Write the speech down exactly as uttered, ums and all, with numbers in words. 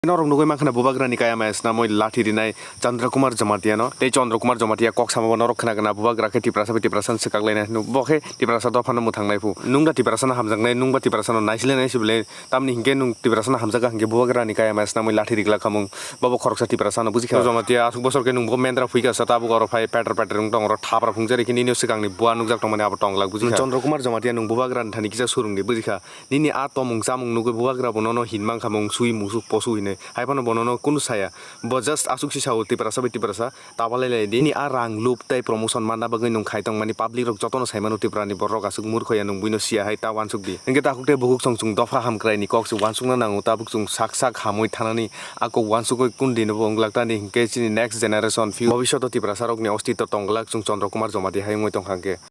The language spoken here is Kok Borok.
Norok nugwi mankha na bubagrani kaya maya snamwi lathi rinai Chandra Kumar Jamatia no. Tei Chandra Kumar Jamatia kok sama bo norok khna gana bubagra khe Tiprasa bai Tiprasa swkak lainai hino. Bo khe Tiprasa dophano mwthang nai phu. Nung da Tiprasa no hamjak nai, nung ba Tiprasa no naisile nai sibile. Tamni hinkhe nung Tiprasa no hamjak hinkhe bubagrani kaya maya snamwi lathi rigla khamung. Bo bo khoroksa Tiprasa no bujikha. Jamatia aswk bosor khe nung bo mendra phuika sa tabuk oro phai peter peter wng tong oro thapra phungjari khe nini swkangni bua nukjak tongmani abo tong glak bujikha. Chandra Kumar Jamatia nung bubagrani thani kisa surungdi bujikha. Nini a tomung chamung nugwi bubagra bo nono hin mankha mung sui musuk posu hinwi. Hai phano bo nono kunu saya. Bo just aswk si sao Tiprasa bai Tiprasa. Tabalai lai di. Nini a rang lup tei promotion manna bagwi nung khai tong mani public rok jotono sai mano Tripura ni borok aswk murkho ya nung buino siya hai ta wansuk di. Hingke takhuk tei bukhuk song chung dopha hamkrai ni kok se wansukna nango tabuk chung sak sak hamwi thanani a kok wansukwi kun dino bo wng glak tani hingke chini next generation future bobishoto Tiprasa rok ni ostitto tong glak chung Chandra Kumar Jamatia hai wngwi tong kha hingke.